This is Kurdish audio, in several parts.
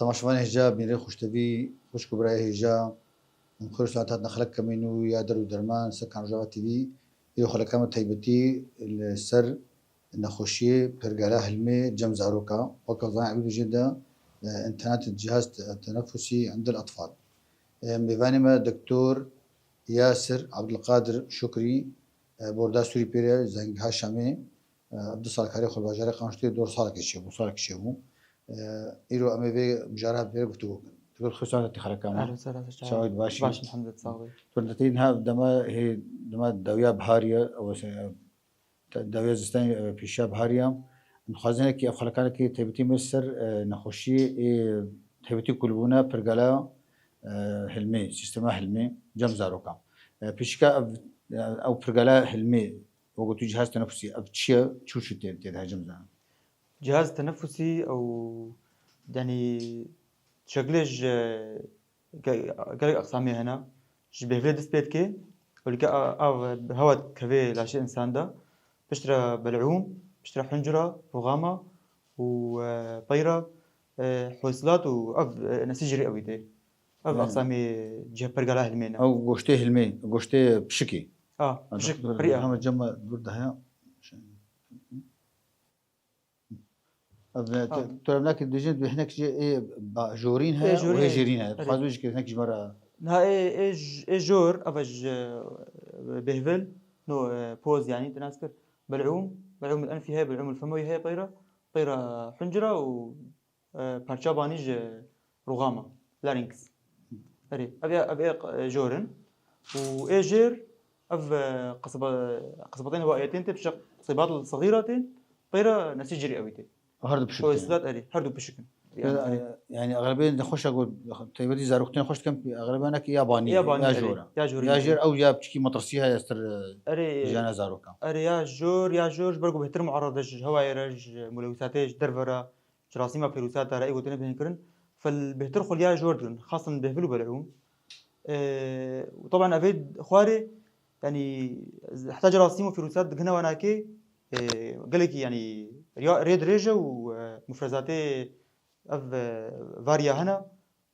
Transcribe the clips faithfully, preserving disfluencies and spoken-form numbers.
Temaşevanê hêja, bînerê xweştevî, xwişk û birayê hêja, em xêr û saet hatin xelek kemîn û ya der û derman, ser Kanal Rojava T V, îro xeleka me taybetî li ser nexweşiyê pergala hilmê cem zaroka, weke zanî Ebî dijî de, e, internet cihaz te-, tenefusî indel atfal. E, mêvanê me Doktor Yasir Abdulkadir Şukrî, e, borda Sûrî pêre, Zengha Şamê, e, ev du sal karê xwe li bajarê Qamişloyê dor salekê çêbû, salekê çêbû. E, îro em ê vê mijara pêre guftûgo bikin. Doktor, xêr saet hatî xeleka me. Ehlen, sehlen, çawa yî? Çawa yî, baş î? Baş, elhamdülillah, sax bî. Tu neteyî niha dema hê, dema dawiya biharî ye, ew ê se-, te-, dawiya zistanê, e, pêşiya biharî ye. Em dixwazin hinekî ev xelekanekî taybetî me ser, e, nexweşiyê ê taybetî kulbûna pergala, e, hilmê, sîstema hilmê cem zarokan. E, pêşika ev, e, ew pergala hilmê, wek tu cihaz tenefusî, ev çi ye? Çi û çi tê, tê de cem zarokan? Cihaz tenefusî ew, yanî şeklê ji ge-, gelek aqsamê hene. Ji bêhvilê dest pê dike. Ewlî ke a-, av hewa dikeve laşê însan de. Piştre belûm, piştre huncira, ruxama û, e, peyra, e, hosilat û ev, e, nesîcirî ewî tê. Ev, hmm, aqsamê cih-, pergala hilmê ne. Ew goştê hilmê, goştê pişikê. A, pişik, pirî a. Hema cema dûr de heye. Ev, e, tu, ha, tu ev nakî dijîn, tu hinek jî ê ba-, jorîn heye û hê jêrîn heye. Erê. Dixwazim jî ke hinek ji me re. Niha ê, ê j-, ê jor, ev e ji, e, bêhvil, no, e, poz yanî, tu nas kir. Belûm, belûm el-enfî heye, belûm el-femewî heye peyra. Peyra huncira û e, parça banî ji ruxama, larynx. Erê, ev ya, ev ê q-, jor in. Û ê jêr, ev, e, qisba-, qisbatên hewaiyetên tê, pişik qisibat sexîra tên, peyra nesîcirî ewî tê. Her du pişik tê. Hosilat erê, her du pişik in. Ya, yanî, e, yanî, exlebê nexweşa ku taybetî zarokên xweş dikin, exlebê hinekî ya banî, ya banî, ya erê, jor e. Ya jor e. Ya jêr ew ya piçikî metirsî heye, stir, e, erê, jiyana zarokan. Erê, ya jor, ya jor, ji ber ku bêhtir muerred e ji hewayê re, ji mulewîsatê, ji derve re, ji rasîma pêrûsata re ê gotine bihên kirin, fel bêhtir xuliya jor dikin, xasin bêhvil û belûm. Ee, û teban evê xwarê, yanî, heta ji rasîm û pêrûsat digihine wanakê, ee, gelekî, yanî, riya-, rê dirêj e û, ee, mufrezatê ev, ee, variya hene,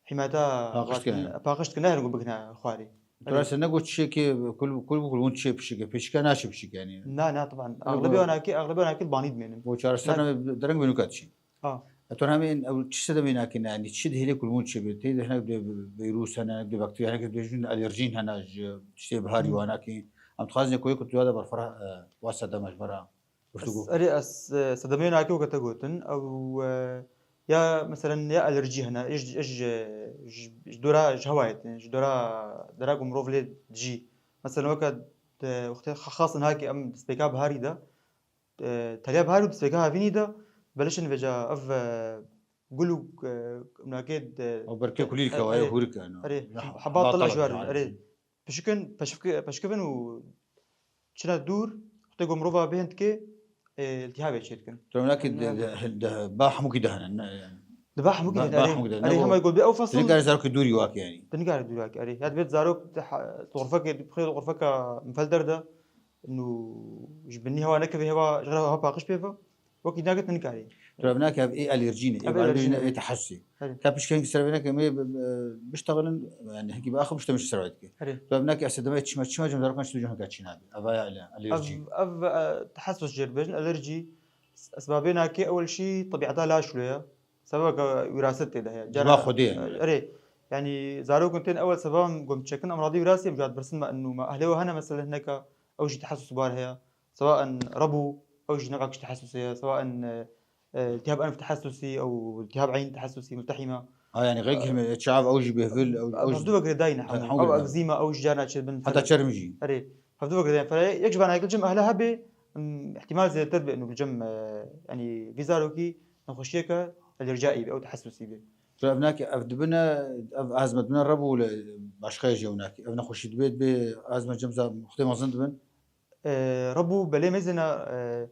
hîmeta paqij dike, paqij dike, ne herin ku bigihine xwarê. Tu rase ne got çiyekê kul, kul, kulbûn çiyê pişikê, pişikê naçe pişik yanî. Na, na, teban. Ew, ew. Exlebê wanakê, exlebê wanakê li banî dimênin. Bo çareser ne, dereng bê nûka diçî. Ha. E, tu hemî ew çi sedemê nakî ne, yanî çi dihêlê kulbûn çê bê? Tê de hinek dê vîrus hene, hinek dê bakterya, hinek dê jin alerjîn hene, ji tiştê biharî, hmm, wanakî. Em dixwazin ku yek ku tu ya de berfireh, e, wa sedema ji me re guftûgo. Ez, erê, ez, e, sedemê nakî weke te gotin, ew, e, ya, meselen, ya alerjî hene, ê ji, ê ji, ji, ji dora, ji hewayê tên, ji dora dera ku mirov lê dijî. Meselen, weke de, wextê xa-, xasin hakê em destpêka biharî de, e, teliya bihar û destpêka havînî de belişin vêca ev, e, gul û, e, nakê de. Ew berkê kulî dike, e, waye, erê, hûrik e, no. Erê, ya, hebat tila ji war, erê. Pişikin, peşik-, peşkivin û çine dûr, wextê ku mirova bêhn dike, e, iltihabê çê dikin. Tu nakî de, de, de, ba hemûkî de hene, ne, yani. Di ba hemûkî de, ba hemûkî de, erê, hema got bê ew fasl. Tu nikarî zarokê dûrî wak yani. Tu nikarî dûrî wak, erê. Ya divê zarok di ha-, di xurfekê, di xurfeka mifel derde, nû ji binî hewa nekeve, hewa, ji hewa paqij pê ve. Wekî nake tu nikarî. Tu ev nake ev ê alerjî ne, ê, ev alerjî ne, ê tehesûsê. Erê. Ka pişkengî ser vê nake me, e, biştexilin, yani hinkî bi axir bişte min ji ser vê dike. Erê. Tu ev nake ez sedemê çima, çima cem zarokan çi tu cihaka çî nabe. Ev ya ele, alerjî. Ev, ev, e, tehesûs jê dibêjin, alerjî. Esbabê nake ewel şî tebiata laş wilo ye. Sebebeke wiraset tê de heye. Cara xwedê ye. Erê. Yani zarokên tên ewel sebab gom çekin emradî wirasî em jat birsin me inu me. Ehlê we hene mesela hineka ew jî tehesûs bar heye. Sewaen rebû, ew jî newek ji tehesûsê ye. Sewaen, e, e, iltihab enf tehesûsî, ew iltihab eyn tehesûsî, multehîme. Ha, yani xeyr, e, çav ew jî bêhvil, ew, ew jî. Hevdu ve girêdayî ne hemû. Hemû. Ew egzîma, ew jî carna çêdibin. Heta çerm jî. Erê. Hevdu ve girêdayî. Fele yek ji van ekil cem ehle hebe, em, ihtimal zêdetir be, inu cem, e, yani vî zarokî nexweşiyeke alerjiyayî be, ew tehesûsî be. Tu ev nake, ev dibine, ev azme dibine rebû li başqe jî ew nake. Ev nexweşî dibe, dibe azme cem za-, xutê mezin dibin. E, rebû belê mêzêne, e,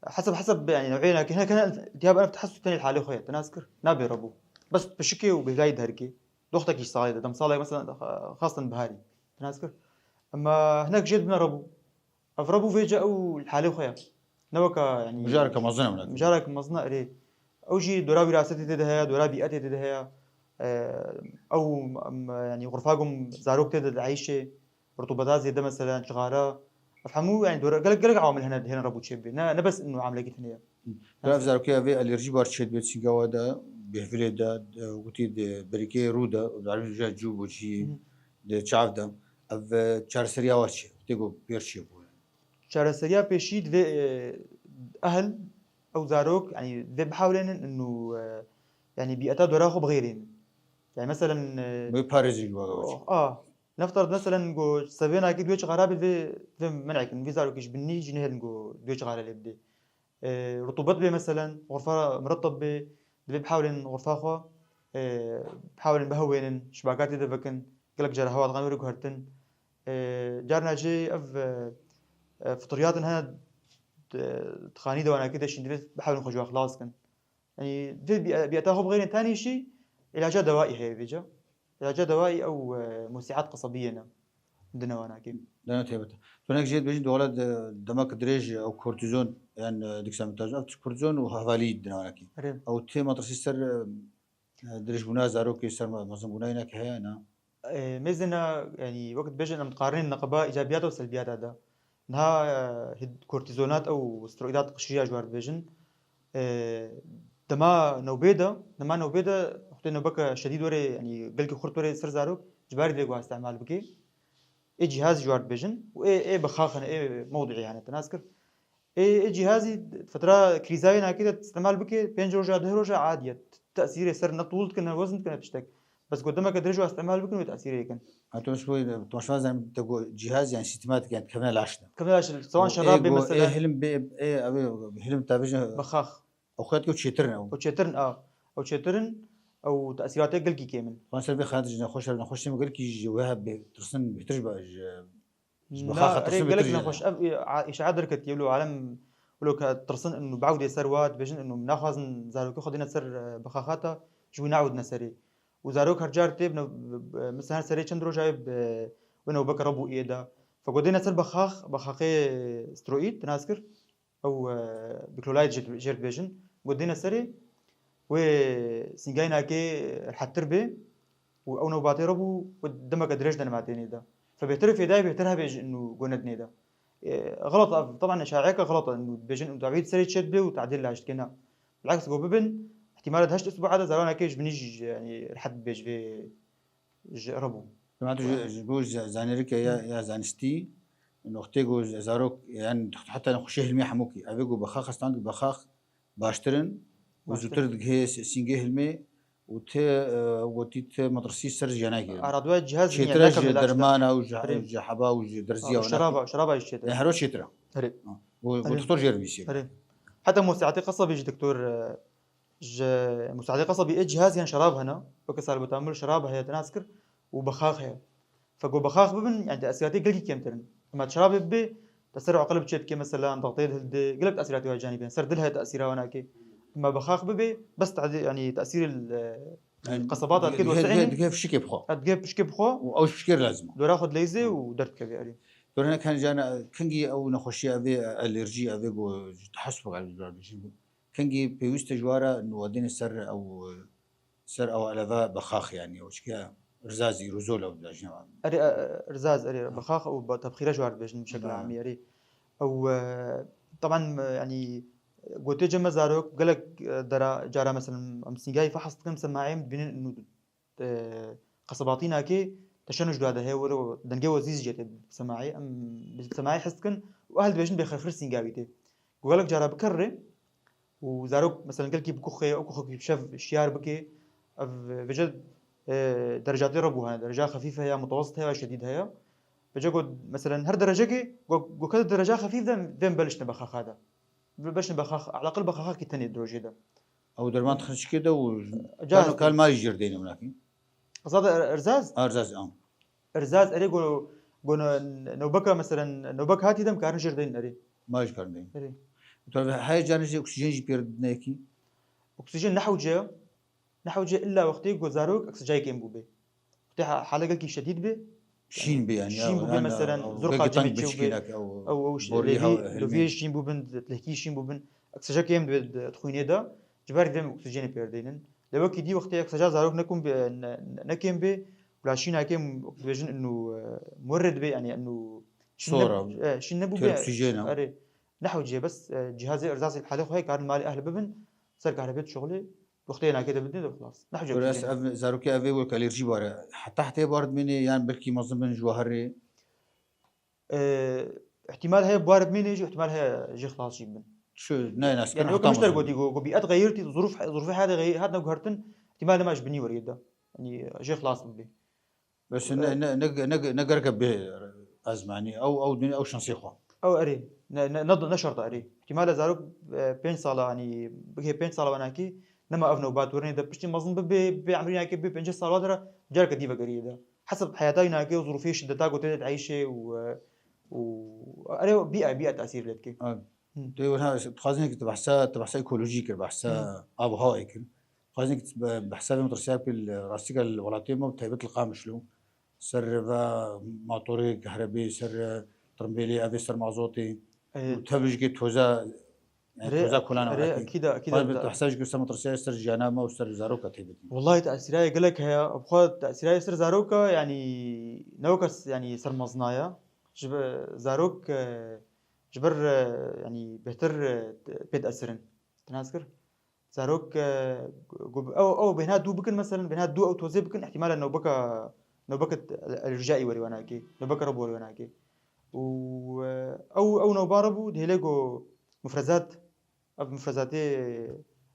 heseb, heseb, yani, new'ê nake, hinek hene, iltihab enf tehesûs tenê li halê xwe ye, te nas kir, nabê rebû. Bes pişikê û bêhlayî derkê. Doxtekî salê de, dem salê, mesela, xastin biharî, te nas kir. Ema hinek jê dibine rebû. Ev rebû vêce ew li halê xwe ye. Ne weka, yani, mijareke mezin e, mijareke mezin e, erê. Ew jî dora wîrasetê tê de heye, dora bîetê tê de heye. E, ew, em, yanî xurfa ku zarok tê de dieyşê, rutubeta zêde meselen, cixara. Ev hemû, yanî dora, gelek, gelek ewamil hene, hêne rebû çêbibe. Ne, ne bes inu amilekî tenê ye. Dora ev zarokê ev ê alerjî bar çêdibe, sîngawa de, bêhvilê de, e, gotî di berîkê rû de, û di erebî jî cû bû jî, Hı hı. di çav de. Ev, e, çareseriya wa çi? Tê ku pêr çêbû. Çareseriya pêşî divê, e, ehil, ew zarok, yanî divê bihewlênin inu, e, yanî bîeta dora xwe bixêrînin. Yanî meselen, e, Wê parêzin ji wada wekî. Oh, a, neftard meselen ku sevênakî divê çixara bê divê, divê men'ekin, vî zarokî ji binî jî nehêlin ku divê çixara lê bidê. E, rutubet bê meselen, xurfa mireteb bê, divê bihewlênin xurfa xwe, e, bihewlênin bihewênin, şibaka tê de vekin, gelek cara hewa dixan were guhertin. E, carna jî ev, e, e, fitriyatin hene, di, di xanî de wanakî de şîn divê bihewlin xwe ji we xilas kin. Yanî vê bî-, bîeta xwe bixêrin tenê jî îlaca dewaî heye vêca. Îlaca dewaî ew, e, mûsîhat qesebiyê ne. Di newanakê. Dene taybet. Tu nek jê dibêjin dola de, demek dirêj ew kortizon, yan, e, diksametajon, ev kortizon û hevalî di newanakê. Erê. Ew tê matrasî ser, e, dirêjbûna zarokê ser me-, mezinbûna yine ki heye ne? E, mêzêna, yanî wekî dibêjin em diqarînin neqeba îcabiyata û selbiyata de. Niha, e, hid-, kortîzonat ew steroîdat qişiya ji war dibêjin. E, dema newbê de, dema newbê de wextê newbeke şedîd were, yanî gelkî xurt were ser zarok, ji barî divê ku istemal bike. Ê cîhaz ji war dibêjin û ê, ê bixaxin, ê mewdûî hene, te nas kir. Ê, ê cîhazî fetra krîzayê nakê de istemal bike, pênc roja, deh roja adî ye. Tesîrê ser ne tûl dike, ne wezn dike, ne tiştek. Bes ku demeke dirêj wa istemal bikin, wê tesîrê kin. Ha, tu ji bo temaşevan zanî, te got cîhaz, yani sîstematîk, yani dikevine laş de. Dikevine laş de, sewan şerab bê mesela. Ê hilim bê, ê, ew ê hilim tavêjin. Bixax. Ew xwedî ku çêtir in ew. Ew çêtir in, a. Ew çêtir in, ew tesîratê gelkî kêm in. Xwe ser vê xanetê ji nexweş, nexweşê me gelkî ji wê hebe tirsin bêtir ji ba-, ji Ji bixaxa tirsin bêtir jî. Na, erê, gelek nexweş. Ev, e, a, îşaet derketiye, wilo alem, wilo ke tirsin inu biewdê ser wa, dibêjin inu naxwazin zarokê xwe dêne ser, e, bixaxa te, ji wî neewdine serê. Û zarok her car tê, bi ne-, bi, bi, mesela her serê çend rojayê bi, wê newbeke rebû ê de. Feko dêne ser bixax, bixaxê steroîd, te nas kir. Ew, e, biklolayt jê, jê dibêjin. Got dêne serê, wê sîngayê nakê rihettir bê û ew newbatê re bû, wê demeke dirêj de nema tênê de. Fe bêhtir fêdayê bêhtir hebe ji inu got nedinê de. E, xelat, ev, teban, eşaeyeke xelat e, inu dibêjin inu dawî di serê çê dibe û tadîl laş dike, na. Bileks, got bibin, îhtîmal e di heşt usbu'a de zaranakê ji binî jî, yanî, rihet bibe ji vê ji re bû. Dema tu ji, ji bo za-, zanîrike ya, ya zanistî, noqtê ku zarok, yani heta nexweşê hilmê hemûkî. Ev ê ku bexax hestan, bexax baştir in û zûtir digihê s-, sîngê hilmê û tê, e, gotî tê metirsî ser jiyanekê. Ara duwa cihaz çêtir e ji dermana û ji, ji heba û ji derziya. Şeraba, şeraba jî çêtir e. Hero çêtir e. Erê. Û, û doktor jê re nivîsî. Erê. Heta Musaetê Qesabî jî doktor, e, Ji Musaedê Qesabî ê cihaz yan şerab hene, weke salbutamol şerab heye te nas kir û bexax heye. Feko bexax bibin, yani tesîratê gelkî kêmtir in. Ema şerabê bibe, te ser aqil bi çê dike, mesela, dextê dil de, gelek tesîratê wa canî bên. Ser dil heye tesîra wana ke. Ema bexax bibe, bes tadî, yani tesîrê, e, qesabata dike, dike, dike fişikê bixwe. Dike fişikê bixwe. Û ew fişikê lazim e. Dora xwe dileyze û derdikeve erê. Dora ne kan cana, kengî ew nexweşiya vê alerjî, vê go, tehessub galiba bijî. Kengî pêwîst e ji wa re û dêne ser ew, ser ew eleva bexax, yanî ew çike rizazî, ruzol ew dibêjin. Erê, e, e, rizaz, erê, bexax û ba-, tebxîre ji wa re dibêjin bi şekla amî, erê. Ew, e, teban, e, yanî, gotê cem me zarok, gelek, e, dera, cara, mesela, em sîngayî fehs dikin, semaê em dibînin û e, qesebatînakê teşenuş dade heye, were dengê wezîz jê tê bi semahê. Em bi semahê hes dikin û ehl dibêjin bê xirxir sîngavî tê. Ku gelek cara bikerre û zarok, mesela, gelkî bi kuxê, ew kuxekî bi şev şiyar bike, ev vêce, e, derecatê re bû hene. Dereca xefîf heye, mutewessit heye, şedîd heye. Vêce ku, mesela, her derecekê, ku, ku ke dereca xefîf de, vêm belişne bexaxa de. Belişne bexax, elaqil bexaxakî tenê di rojê de. Ew derman dixin çikê de û kal ma jî jêr deyne winakî. Zade er-, erzaz? Erzaz, am. Erzaz, erê go, go ne-, newbeka, meselen, newbek hatî dem karin jêr deyin erê. Ma jî karin deyin. Erê. Tabii heye canê jî oksîjen jî pêr dine yekî. Oksîjen nehewce, nehewce illa wextê go zarok oksîjayê kêm bûbe. Wextê ha-, hale gelkî şedîd be. Şîn be yani, şîn bûbe, yani, meselen, zor qacimê çew be. Ew, ew, levî, levî şîn bûbin, lehkî şîn bûbin, oksîjen kêm dibe di, di xwînê de. Ji ber vê em oksîjenê pê re deynin. Lê wekî dî wextê yek seca zarok nekum bê, ne, ne, nekêm bê, û laşî nake, wek dibêjin, inu, e, muerrid bê, yanî inu şîn ne-, Sor e. E, şîn nebû bê. Oksîjen e. Erê. Nehewciye bes, e, cihazê erzazê bi halê xwe heye, karin malê ehl bibin, ser kahrebe dişuxulê, wextê nake de bidin de xilas. Nehewciye Gure ez oksîjen. Ev zarokê ev ê wek alerjî bare. Heta hetê bar dimênê, yan belkî mezin bin ji we herê. E, ihtimal heye bar bimîne jî, ihtimal heye jê xilas jî bibin. Çi, ne, ne, Yani wek min ji te re gotî, got, got, bîet xeyirtî, zuruf, zurufê heyatê xeyir-, hatine guhertin, ihtimal nema ji binî werê de. Yani jê xilas bibe. Bes ne, E, ne, ne, ne, ne gereke bê ezmanî. Ew, ew din, ew şansê xwe. Ew erê. Ne, ne, ne, ne şert e erê. Ihtimal e zarok, e, pênc sala, yani bigihê pênc sala wanakî, nema ev newbat werinê de piştî mezin bibe, bê emrî nake bê pêncî sal wa de re careke dî vegeriyê de. Hesab heyata wî nake û zurufê şideta ku tê de dieyşê û, e, û erê bîya, bîya tesîr lê dike. Evet. Hı. Tu wina dixwazin ki tu behsa, tu behsa ekolojî kir, behsa Hı. avhawayê kir. Dixwazin ki tu be-, behsa vê metirsiyakî li rastîka li welatê me, taybet li Qamişlo. Ser ve motorê kahrebê, ser, e, tirimbêlê, evê ser mazotê. E, û tevijikê toza, yani Erê, toza kolana erê, wekî. Ekîda, ekîda Xwaz bi da- tu hesaj kir ser metirsiyakî ser jiyana me û ser zaroka taybetî. Wellahî tesîrayê gelek heye. Bi xwe tesîrayê ser zaroka, yani ne weke s-, yani ser mezina ye. Ji be-, zarok, e, ji ber, e, yani bêhtir, e, pê diesirin. Ti nas kir? Zarok, e, gu-, ew, ew bêhna dû bikin, meselen, bêhna dû ew tozê bikin, ihtimala newbeka, newbeka alerjiyayî werê wanakê, newbeka reb werê wanakê. Û, e, ew, ew newba re bû, dihêlê ku mufrezat, ev mufrezatê,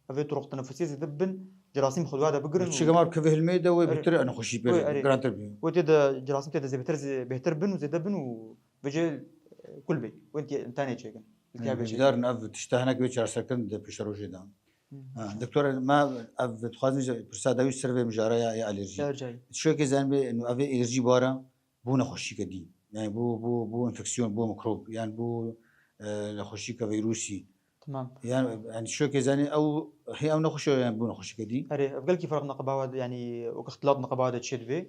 ev ê turuq tenefusiyê zêde bibin, cerasîm xwe di wa de bigirin û Çi gemar kevê hilmê de wê Erê. bêhtir nexweşî pê Wê, erê. girantir bî. Wê tê de cerasîm tê de zê bêhtir zê, bêhtir bin û zêde bin û vêcê, e, kul bê. Wê tê imtihanê çêkin. Iltihab çêkin. Hêvîdar in ev tişta hinek wê çareserkirin di pêşerojê de. Hı. Ha, doktor, me ev dixwazin ji pirsa dawî ser vê mijara ya, ya alerjî. Ya alerjî. Şoyekê zanibê, eno ev ê alerjî bara bû nexweşîke dî. Yani bû, bû, bû enfeksiyon, bû mikrob, yani bû, e, nexweşîke vîrusî. Tamam. Yani, yani şoyekê zanî ew, hê ew nexweşe, yani bû nexweşîke dî. Erê, ev gelkî ferq neqeba de, yani wek ixtilat neqeba de çê dibê.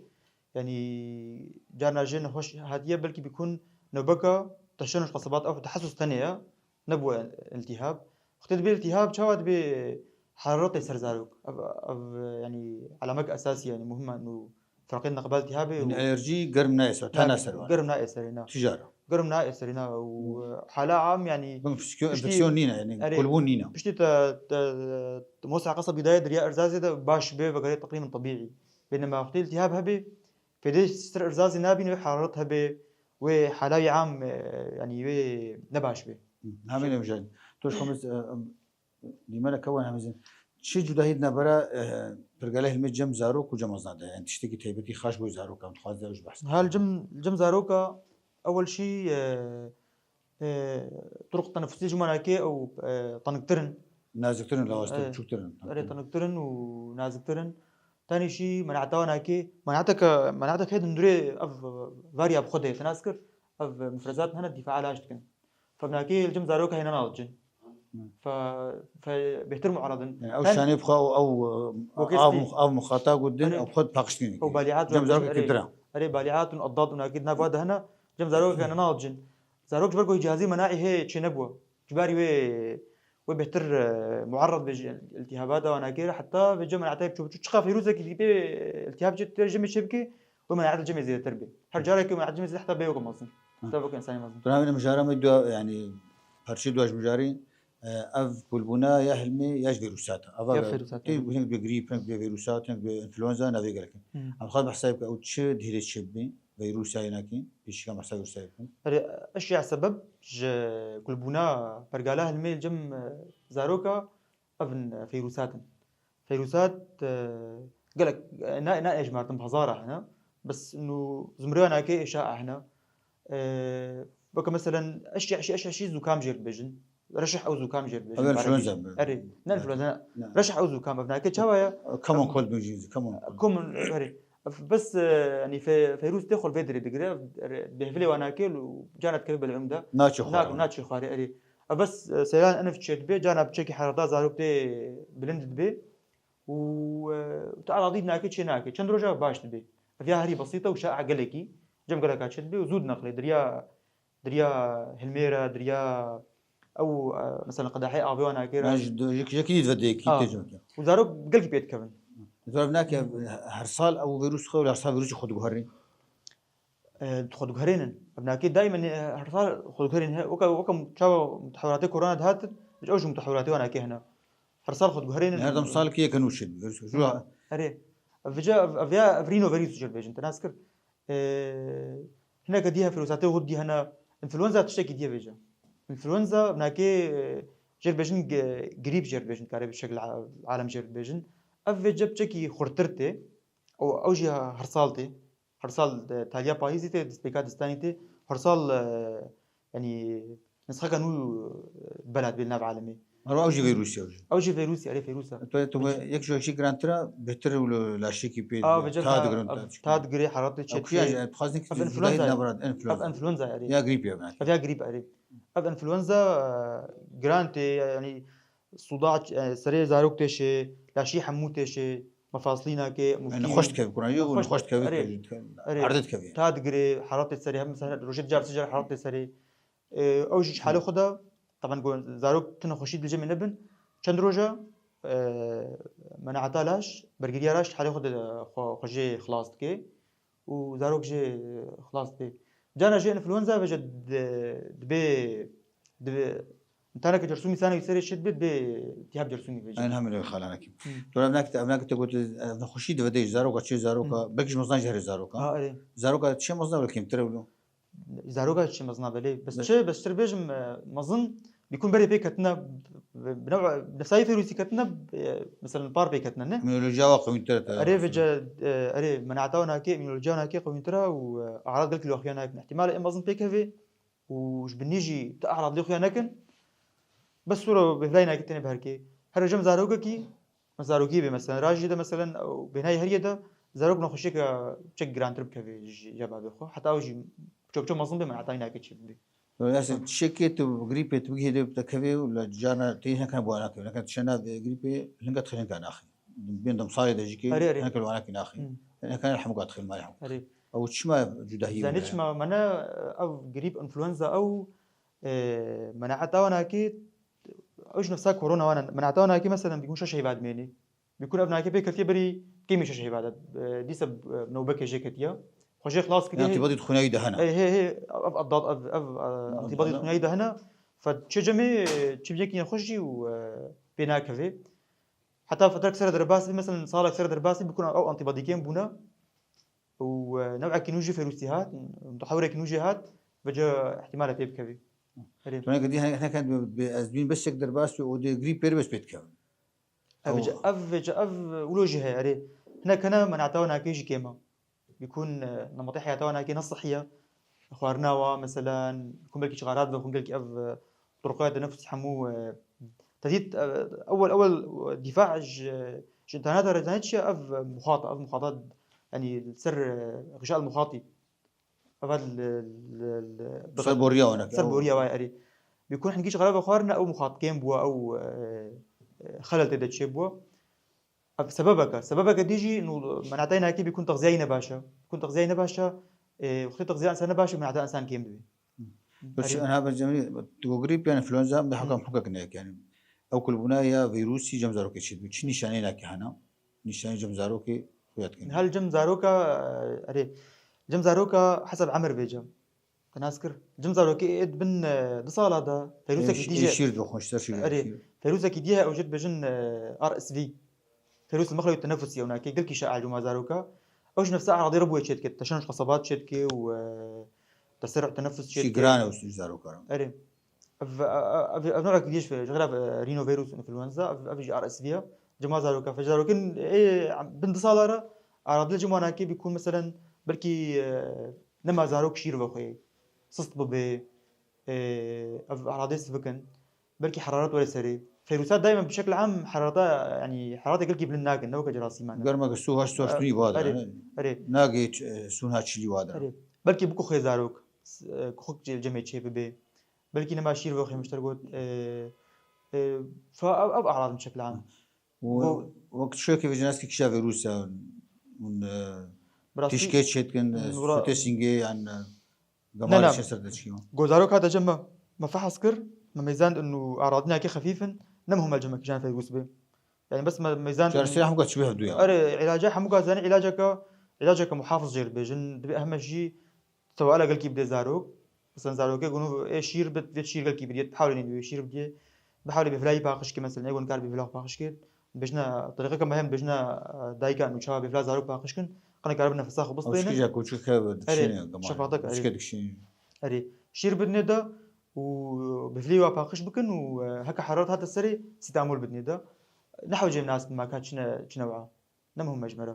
Yani carna jê nexweş hatiye belkî bikun newbeka teşenuş qesebat ev tehesus tenê ye. Nebû iltihab. Wextê dibê iltihab, çawa dibê heraretê ser zarok? Ev, ev, yani, alamek esasî, yani, muhim e, û ferqê neqeba iltihabê Yani û alerjî germ nayê ser, ta Nayê, naser var. germ nayê serê, na. Tijara. Germ nayê serê, na. Û hala am, yani, Bin fisikiyo piştî enfeksiyon nîne, yani, Erê, kulbûn nîne. piştî te, te, te mosa qesab gidayê derya erzazê de baş bê, vegerê teqrîben tebîî. Bênema wextê iltihab hebê, pêdê ser erzazê nabîne, wê heraret hebê, wê hala wî am, e, yani, wê ne baş bê. Hı, hamî Şey- nemjayîn. Tu ji xwe mis-, e, em, dîmene kewan hemizin. Çi cudahî di navbera, e, pergala hilmê cem zarok û cem mezina de? Yani tiştekî taybetî xaş bo zarokan, dixwaze ew ji behs Ha, li cem, li cem zaroka ewel şî, e, e, turuq tenefusî ji manakê ew, e, teniktir in. Naziktir in, lawaztir, E, biçûktir in. Erê, teniktir in û naziktir in. Tenê şî menata wanakê, menateke, menateke hê dindurê ev varya bi xwe de, te nas kir, ev mufrezat hene dîfaa laş dikin. Fe binakê li cem zaroka hêna nalcin. Hı. Fe, fe bêhtir muaredin. Yani ew Ten- şanê bi xwe ew, ew, Wekî av, stî. mux-, av muxata ku din, Erê. ew xwe paqiştin. Ew balîat Cem zaroka erê. Kildira. Erê, balîat û eddad û nakê di nav de hene, cem zaroka hêna nalcin. Zarok ji ber ku cihazê menaî hê çê nebû. Ji ber wê, wê bêhtir, e, muarred be ji iltihabata wanakê re, heta vê cem menatê biçû biçû. Çiqa vîrusekî dî pê iltihab çê, tê jemê çê bike, wê menat cemê zêdetir be. Her carekê menat cemê zêde heta bê weke mezin. Hı. Heta weke insanê mezin. Tu navê mijara me dua, yani, parçê dua ji mijarê, e, ev kulbûna ya hilmê ya ji vîrusat. Ava Ya be, vîrusat, tê evet. hinek bi grîp, hinek bi vîrusat, hinek bi influenza, navê gelek. Hı. Em xwe behsa bike, ew çi dihêlê çê bibe, vîrusa yê nakê, pêşîka behsa vîrusa yê bikin. Erê, eşya sebeb ji kulbûna pergala hilmê li cem, e, zaroka, ev in, e, feyrûsat in. Feyrûsat, e, gelek, e, na, na ejmartin bi hezara hene. Bes nû zumreya nake eşa hene. E, weke meselen eşya, eşya, eşya, eşya zûkam jê dibêjin. Reşih ew zûkam jê dibêjin. Ev bi erebî. Influenza bi. Erê, ne Ne. influenza, ne. Ne. Reşih ew zûkam. Ev nake çawa ye? Common cold dibêjin, common cold. Common, erê. Bes, e, yani fe-, feyrûs tê xwe li vê derê digire, re-, bêhvilê wa nake û cara dikeve belûm de. Naçe xwarê. Na-, naçe xwarê, erê. Ev bes, e, seyran enif çê dibe, cana biçekî herada zarok tê bilind dibe. Û, e, tu eradî nake, çê nake. Çend roja baş dibe. Ev ya herî besît e û şa'a gelekî. Cem geleka çê dibe û zû dineqile. Diriya, diriya hilmê re, diriya Ew, e, mesela qedehê avê wan nake. Yan ji do-, ji, ji kî dî ve dê kî Ah. tê cem ke. Û zarok gelkî pê dikevin. Zarok nake her sal ew vîrus xwe û her sal vîrusî xwe diguherî. E, xwe diguherînin. Ev nake daîmen, e, her sal xwe diguherînin. He, weke, weke çawa mutehewratê korona dihatin, ew jî mutehewratê wan nake hene. Her sal xwe diguherînin. Her dem salkî yek nû çêdibî vîrus. Ju Erê. Ev vêca, ev, ev ya, ev rîno vîrus jê dibêjin. Te nas kir. E, hineke dî hene vîrusatê hûr dî hene. Înfluenza tiştekî dî ye vêca. Înfluenza nake, e, jê dibêjin ge-, grîp jê dibêjin, dikare bi şekil a-, alem jê dibêjin. Ev vêca piçekî xurtir tê. Û ew jî her sal tê. Her sal, e, taliya payîzî tê, destpêka distanî tê. Her sal, e, yanî nisxeke nû, e, bela dibê li nav alemê. Her ew jî vîrusî ew jî. Ew jî vîrusî, erê vîrusa. Tu, tu yek ji jî girantir e, bêtir û li laşîkî pê A, vêca ta ta, digirin, ta ev, diçikin. Ta digirê, heratê Ew çê kiya dikê. Ji, dixwazin ki Ev influenza zudahî ye. Nabrat, Ev influenza. Influenza ye, erê. Ya grîpê ye belkî. Ev ya grîp, erê. Ev influenza, e, giran tê, yanî suda, e, serê zarok têşê, laşî hemû têşê, mefaslî nake, Yani muskî. Nexweş dikeve, kuran yo, Nexweş nexweş dikeve, erê. Erê. Erde dikeve. Ta digirê, heratê serê, hem mesela rojê dicar sicar heratê serê. E, ew jî ji halê xwe de, taban ku zarok ti nexweşî dilcemê nebin, çend roja, e, menaeta laş, bergiriya laş ji halê xwe de xwe, xwe jê xilas dike û zarok jê xilas dike. Cana jê influenza ve jî di-, dibê, dibê, taneke cersûmî sane wî serê şit bê, dibê tihab cersûmî ve jî. Aynen, hem öyle xalanekî. Hı. Tu ev nakit, ev nakit got, ev nexweşî dive dê ji zaroka, çê zaroka, Hı. belkî ji meznan jî herê zaroka. Ha, erê. Zaroka çê mezna wilo kêmtir e wilo. Zaroka çi mezin e belê. Bes Be- çi, bes çi bêjim, e, mezin, bîkun berê pê ketine, bi, bi, bi new'a, bi nefsayê fêrûsî ketine, e, mesela par pê ketine, ne? Îmûnolojiya wa qewîntir e, te Erê vêce, e, erê, menaeta wan nake, îmûnolojiya wan nake qewîntir e û, e, e'rad gelkî li wa xuya nakin. Îhtîmal e mezin pê keve û ji binî jî ti e'rad lê xuya nekin. Bes sura bêhlayî nake tenê bi herkê. Her cem zarokekî, zarokî bê, mesela, rajî de, mesela, ew bêhnayê heriyê de, zarok nexweşiyeke çek girantir bikeve ji, ya bavê xwe. Heta ew jî ço, ço mezin bê, menaeta wî nake çê bibe. Mesela, tiştekê tu grîpê tu bigihê dê te kevê û li carna tê hinekane bi wana kevê. Hinekane tiştena grîpê hinga dixê hinga naxê. Bên demsalê de jî kê Erê, erê. hinekane bi wana kê naxê. Hmm. Hinekane hemûka dixê li malê hemû. Erê. Ew çima cudahî Zanî bûne? Çima mene ev grîp, influenza ew, e, menaeta wana kê, ew ji nefsa korona wana, menaeta wana kê, mesela, bîkun şeş heyva dimênê. Bîkun ev nake pê ketiye berî kêmî şeş heyva de, e, dîsa, e, newbekê jê ketiye. Xwe jê xilas kiriye. Antîbodî di xwîna wî de hene. Ê, hê, hê, ev, ev, ev, ev, e, antîbodî di xwîna wî de hene. Fe çi cemê, çi biyekî nexweş jî û, e, pê nakeve. Heta fetrek sere derbas bî, mesela salek sere derbas bî, bikun ew antîbodî kêm bûne. Û, e, newekî nû jî fêrûsî hat, mutehewrekî nû jî hat, vêca îhtîmal e pê bikevî. Erê. Tu neke dî hene-, hene ken bi, bi ez dibîn beşek derbas bî, û dê grîp pêr beş pê dikevin. Ev Ew- vêca, ev vêca, ev wilo jî heye, erê. Hinek hene menaeta wan nake jî kêm e. Bîkun, e, nemetê heyata wan nake ne sihî ye. Xwarina wa, mesela, bîkun belkî çixarat ve, bîkun gelkî ev, e, turqaya tenefus hemû, e, tedît, e, ewel, ewel, e, dîfa ji, ji înterneta re zanî çi ye? Ev, e, muxata, ev muxata, yanî ser, e, xişa el muxatî. Eva li, li, li, Ser boriya wana. Ser boriya wa, erê. Bîkun hingî çixarat ve xwarina ew muxat kêm bûwa, ew, e, e, xelel tê de çê bûwa. Ev sebebeke. Sebebeke dî jî nû menatayê nakê bîkun texziyayî ne baş e. Bîkun texziyayî ne baş e. E, wextê texziya însan ne baş e, menata însan kêm dibe. Peki, Erê. Enha ben cemî, tu grîp yan influenza, bi haka Hı. hukuk ne yani. Ew kulbûna ya vîrusî cem zarokê çê dibî. Çi nîşaneyê nakê hena? Nîşaneyê cem zarokê xuya dikin. Hel cem zaroka, erê. Cem zaroka hesab emir vêce. Te nas kir. Cem zarokê ê di bin, e, du sala de. Fêrûsekî Ê, dî ê je. Şîr dixwin, ji ser şîr Erê. Dixwin. Fêrûsekî dî ye, ew jê dibêjin, e, R S V. Fêrûs li mexlewî tenefusî ew nake, gelkî şaî cuma zaroka. Ew ji nefsa eradê re bûye çê dike, teşan ji qesebat çê dike û, e, tesir tenefus çê Şî dike. Giran ew ji zaroka re. Erê. Ev, ev, ev, ev newekî dî ji, ji xêra, e, rhinovirus influenza, ev, ev jî R S V ye. Cima zaroka, fe zarokên, ê, bin du sala re, eradê cima nake bîkun, meselen, belkî, e, nema zarok şîr vexwê, sist bibe, e, ev eradê sivikin. Belkî heraret were serê. Fêrûsa daîmen bi şekil am herareta, yanî heraretê gelkî bilind nakin, ne weke cerasîman e. Germeke sû heşt, sû heşt Erê, nî wa de, erê, ne? Erê. Nagê ç-, e, sûna çilî wa de. Erê. Belkî bikuxê zarok, s-, e, kuxik ce-, cemê çê bibe. Belkî nema şîr ve xêmiştir got. E, e, fa ev, ev eradin bi şekil am. Û Go- wek tiştekî vêjin ez kî kişa vîrûsa, hûn, e, Bi rastî, tişkê çêdikin, e, hûn ra- sûtê sîngê yan, e, Ne, gemarê ne. Çê ser de çikiyo. Go zarok hate cem me, me fehs kir, Me meyzand û aradînakê xefîf in, ne muhim e cem kîjan feyrûs be. Yani bes me meyzand Çareserî hemûka çi be hevdû ya. Erê, îlaca hemûka zanî îlaceke, îlaceke muhafiz jê dibêjin, dibê ehme jî sewala gelkî bidê zarok. Mesela zarokê gunu ê şîr bit, vê şîr gelkî bidiyê, bihawlê nîn wê şîr bidiyê. Bihawlê biflayî paqij ke mesela, ê gun kar bifla paqij ke. Bêjne tariqeke mehem bêjne, e, dayika nû çawa bifla zarok paqij kin, qine kar bi nefesa xwe Ew bistêne. Çikîja koçik hebe Erê, dikişîne gemar. Şefaqat, erê. Çike dikişîne. Erê. Şîr bidinê de û biflê wa paqij bikin û, e, heke heraret hate serê sîtamol bidinê de. Ne hewcê nas maka çine, çine wa. Ne muhim e ji me re.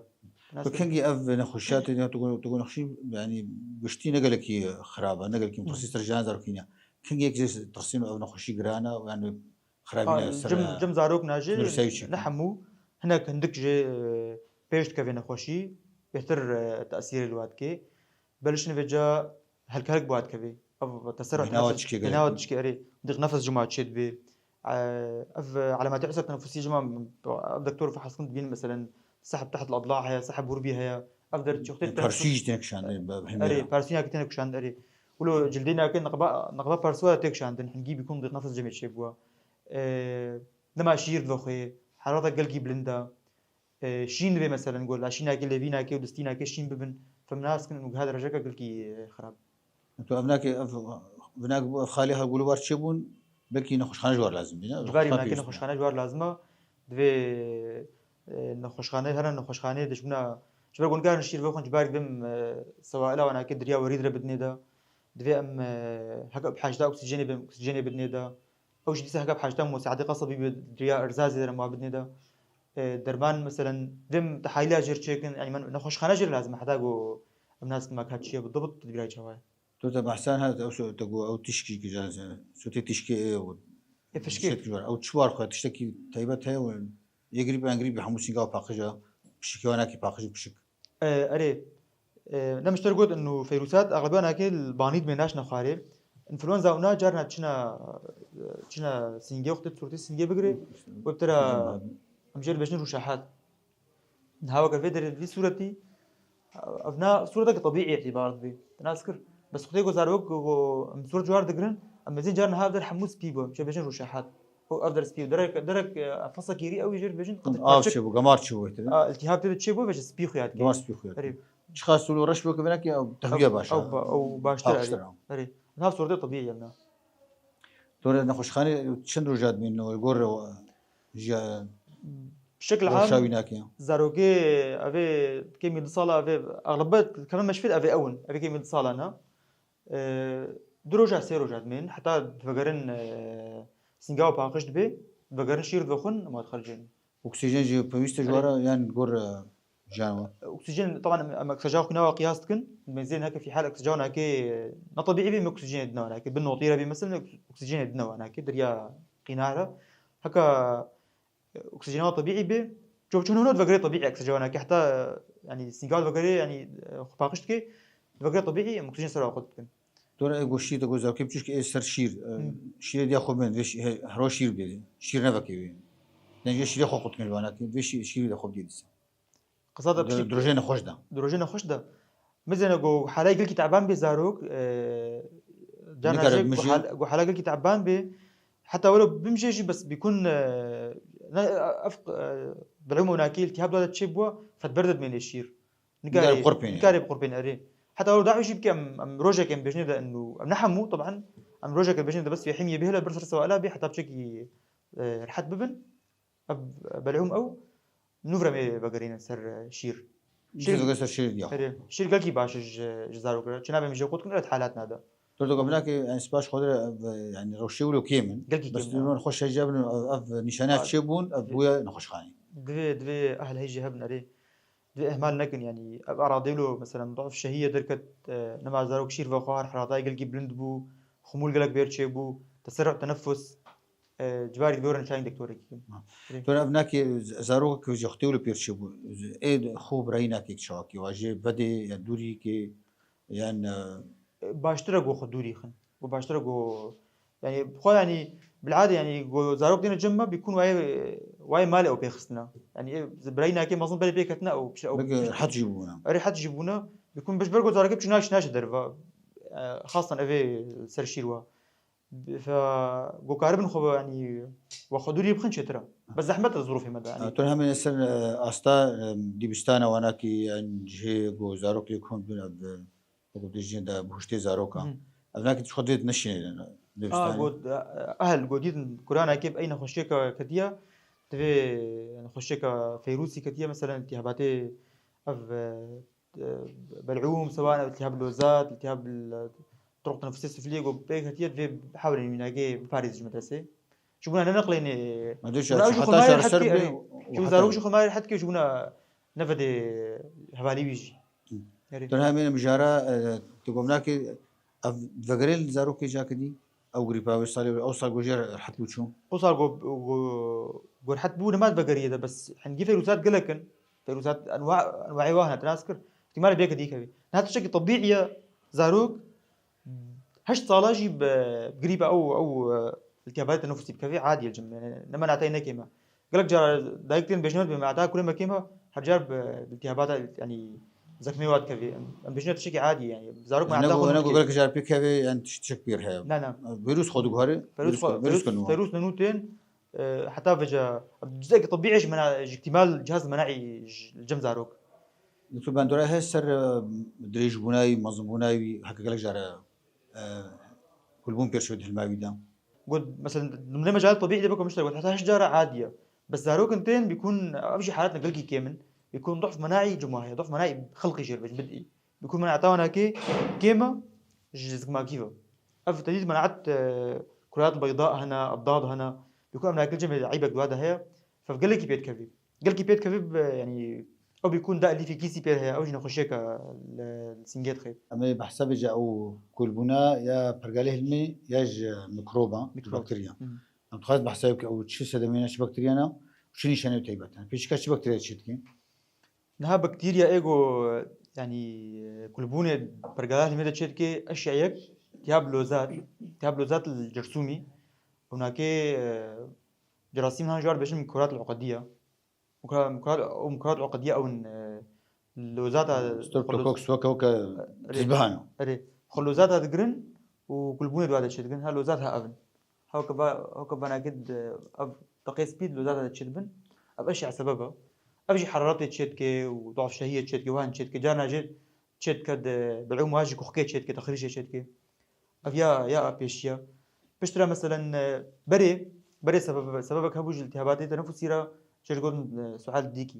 Tu kengî ev nexweşiya tê, tu got, tu got nexweşî, yanî giştî ne gelekî xirab e, ne gelekî Hı. metirsî ser jiyan zarokî ne. Kengî yek jê tirsîn û ev nexweşî giran e û yanî xirabî ne ser cim, cim zarok najê, ne hemû, hinek hindik jê, e, pêş dikeve nexweşî, bêhtir, e, tesîrê li wa dike. Belişin vêca helk helk bi wa dikeve. Ev teser Bêhna wa tefes-, çikê bêhna wa gelek. Çikê, erê. Diq nefes cima çê dibe. E, ev, e, alametê usr tenefusî cima, ev doktor fehs kin dibîn, meselen, sehb teht al-adla heye, sehb hurbi heye. Ev der çi wextê Yani tenefus- parsûyî jî têne kişandin, bi hemê Erê, re. Parsûyî nakê têne kişandin, erê. Wilo cildê nakê niqba, niqba parsûya tê kişandin, hingî bîkun diq nefes cemê çê bûa. E, dema şîr dibe xwe, herata gelkî bilind e. E, şîn divê, meselen, got, laşînakê, lêvînakê û distînakê şîn bibin, femnas kin û giha derejeka gelkî, e, xirab. Tu ev nakê, ev, vinak bû, ev xalê her gulû bar çêbûn, belkî nexweşxane ji war lazim bîne. Cibarî Nexweşxane vinakê pêwîst nexweşxane ji war lazim e. Divê, e, nexweşxane, here nexweşxaneyê dişbûna, ji ber gunkarin şîr vexwin, cibarî divê em, e, sewaila wanakê diriya werî dire bidinê de. Divê em, e, heke bi hejda oksîjenê bê, oksîjenê bidinê de. Ew jî dîsa heke bi hejda musaedê qasabî bi diriya erzazê de re ma bidinê de. E, derman, meselen, divê em tehalîla jêr çêkin, yanî me nexweşxane jêr lazim e, heta ku em nas kin maka çi ye, bi dibit tedbîra çawa ye. Tu te behsan hat, ew so-, te got, ew tişkî ki jan, sotê tişkê ê û Ê, fişkê. Şêt ki jan. Ew çi war xwe, tiştekî taybet heye û yê grîp, yan grîp, hemû sînga û paqij e. Pişikê wan nakî paqij û pişik. E, erê, e, ne mişter got, inu feyrûsat, exlebiya nakê li banî dibê naşne xwarê. Înfluenza û na carna çina, çina sîngê, wextê sûretê sîngê bigirê, wê bi te re, em jê dibêjin rûşehat. Niha weke vê derê vî sûretî, ev na sûreteke tebîî îtîbar dibê. Te nas kir. Bes xwedê ku zarok ku em sûret ji war digirin, em mezin car niha ev der hemû spî bû. Em jê dibêjin rûşehat. Û ev der spî bû. Derek, derek, e, fesekî rî ew jê dibêjin. Av çêbû, gemar çêbû wê tê. A, iltihab tê de çêbû, vêje spî xuya dikê. Gemar spî xuya dikê. Erê. Çiqas tu reş bû ke vinakê ew tehwiye baş e. Ew ba-, ew baştir e. Baştir e. Erê. Nav sûretê tebîî ye na. Tu re nexweşxanê çend roja dimînin, li gor re, ji Şekil rewşa am, wî nake. Zarokê evê kêmî du sala evê, exlebet kevin meşfîr evê ew in. Evê kêmî du sala ne. E, du roja, sê roja dimên. Heta divegerin, e, sînga û paqij dibe. Divegerin şîr dixwin, ma dixercên. Oksîjen jî pêwîst e ji Erê. Wara, yan gor, e, jiyan we? Oksîjen, taban em, em ekseja xwîna we qiyas dikin. Mezê nake fîhal ekseja nake, e, ne tebîî bî, me oksîjenê dine nake. Bin notî re bî mesela, oksîjenê dine nake. Deriya qînar e. Heka oksîjena tebîî bê, ço çon hona divegerê tebîî, ekseja wana ke heta, yanî sîngal vegerê, yanî, e, xwe paqij dike, divegerê tebîî, em oksîjen ser xwe dikin. Dora ê goştî de ku zarokê biçûk ê ser şîr, e, Hmm. şîrê diya xwe bên, vê şî-, he-, hero şîr bidê, şîr nevekê wê. Dengê şîrê xwe qut kin ji wana ke, vê şî-, şîrê de xwe bidê dîsa. Qisa de Di-, pişik dirojê nexweş de. Dirojê nexweş de. Mizêne ku halay gelkî teban bê zarok, e, carna Nikare jê ku bimijê. hal-, ku hala gelkî teban bê, heta welo bimijê jî bes bîkun, e, ne, ev, e, bilûm û nakî iltihab dade çê bû, fetber de dimênê şîr. Nikare Nikare, bi qurpên, nikare yani. bi qurpên, erê. Heta welo daxwî jî bike em, em rojek em bêjinê de inu, em ne hemû, taban, em rojek em bêjinê de bes vê hemiyê bihêle bir ser sewala bê, heta biçekî, e, rehet bibin. Ev, belhûm ew, nû re em ê vegerînin ser, e, şîr. Şîr Şîr veger ser şîr diya. Erê, şîr gelkî baş e ji, ji zarok re. Çi nabê min jê qut kin, ret halat nade. Dor dok ev nake, yani, spaş xwe de, ev, yani, rewşê wilo kêm in. Gelkî Bes kêm in. Dûman xweş hejya bin, ev, ev nîşaniya Ha. çê bûn, ev bûye nexweşxanê. Divê, divê ehl heyjê hebin, erê. Divê ihmal nekin, yani, ev aradê wilo, mesela, daf şehî ye derket, e, nema zarok şîr vexwar, heratayê gelkî bilind bû, xumûl gelek bêr çê bû, teserru tenefus, e, cibarî divê werin çayên doktorekî kin. Ha. Erê. Tu ev nakê z-, zarok ku ji xwetê wilo pêr çêbû, z-, ê xwe birayî nakê çawakî, wa jê vedê ya dûrî kê, yan, e, E, baştir e ku xwe dûrî xin. Ku baştir e ku, yani, xwe, yani, bilade, yani, ku zarok dêne cem me, bîkun wayê, wayê malê ew pê xistine. Yani, ê birayî nakê mezin berê pê ketine ew, ew Belkî rehet jî bûne. Erê, rehet jî bûne. Bîkun biş ber ku zarokê biçû naş-, naşe derve. E, xastan evê ser şîr wa. Fe, go karibin xwe, yanî, we xwe dûrî bixin çêtir e. Bes zehmet e zirûfê me de, yanî. Tu hemî ser, e, asta, e, dîbistana wanakî yan cihê go zarok lê kom dûn ev, e, wekî tu jî de bihuştê zaroka. Hı. Ev nakî tu xwe dê neşîne A, dîbistanê. Go, e, ehl, go dîtin kuranakê bi ey nexweşiyeke ketiye, divê nexweşiyeke feyrûsî ketiye, mesela, iltihabatê ev, e, bel'ûm, sewa iltihab lozat, iltihab turuq tenefusê suflî, go pê ketiye, divê hewlên wî nagê biparêz ji medresê. Ji bona neneqlênê. Ma dû ji bona ew ji heta xwe mayê çareser rehet bê, ke, erê. Ji û zarok heta ji xwe mayê rehet ke, ji bona nevedê hevalî wî jî. Hı. Erê. Tu hemî mijara, e, tu gomnakê ev vegerê li zarokê cakidî? Ew grîpa wê salê, ew sal go jê rehet bû çû? Ew sal go, go, go rehet bû, nema vegeriyê de, bes hingî feyrûsat gelek in. Feyrûsat enwa-, enwayê wa hene, te nas kir. Îhtimalê bê ke dî kevê. Niha tiştekî tebîî ye, zarok heşt sala jî bi grîpa ew, ew, e, iltihabatê tenefusî bikevê, adî ye cim. Yanî, ne menateyê ne kêm e. Gelek cara dayik tên bêjin me dibê, menata kurê me kêm e, her car bi, bi iltihabata, yanî, zekmê wa dikevê. Em, em bêjin tiştekî adî ye, yanî, zarok menata xwe ne nû dikevê. Gelek car pê kevê, yan tiş-, tiştek pêr heye. Ne, ne. Vîrus xwe diguherê, Ferûs vîrus xwe, xwe, vîrus xwe nû. Ferûs nenûtên, e, heta vêca, cizekî tebîî ji mena-, ji îhtîmal cihaz menaî ji, li cem zarok. Doktor Bandora he ser, e, dirêjbûna wî, mezinbûna wî, heke gelek jare, e, kulbûn pêşve di hilma wî de. Got, mesela, nimûne mecalê tebîî de biko mişter got, heta heşt cara adî ye. Bes zarokin tên bîkûn, ev jî haletine gelkî kêm in. Bîkûn du'f menaî cuma heye, du'f menaî xelqî jê re bêjin bidî. Bîkûn menaeta wan heke kêm e, ji zikmakî ve. Ev tedît menaet, e, kureyat beyda hene, eddad hene. Bîkûn ev nakil cemê de eybek dua de heye. Fev gelekî pê dikevî. Gelkî pê dikevî bi, yanî, ew bîkûn da elîfî kîsî pê heye, ew jî nexweşiyeke li, li sîngê dixê. Em ê behsa bêje ew kulbûna ya pergalê hilmê ya ji mikroba, Mikrob. Bakteriya. Hı. Em dixwest behsa bike ew çi sedemê ne, çi bakteriya ne, çi nîşanê taybet ne. Pêşîka çi bakteriya çê dike? Niha bakteriya ê go, yanî, kulbûnê pergala hilmê de çê dike, eşya yek, tihab lozat, tihab lozat li cersûmî, û nakê, e, cerasîm han ji war bêjin mikurat l-uqediya. Mukra-, mukra-, û mukrat uqediye ew in, e, lozata Streptococcus weke, weke Erê. Tizbihan. Erê. Xwe lozata digirin û kulbûnê dua de çê digirin. Ha lozat ha ev in. Ha weke va-, ha weke vanakê di, ev teqê spî di lozata de çê dibin. Ev eşya sebeb e. Ev jî heraretê çê dike û duafşehiyê çê dike, wan çê dike. Carna jê çê dike di, bilûm wa jî kuxkê çê dike, texrîşê çê dike. Ev ya, ya pêşiya. Piştre meselen, e, berê, berê sebeb, sebebek hebû ji iltihabatê tenefusî re çê ji gotin, e, sual dîkî.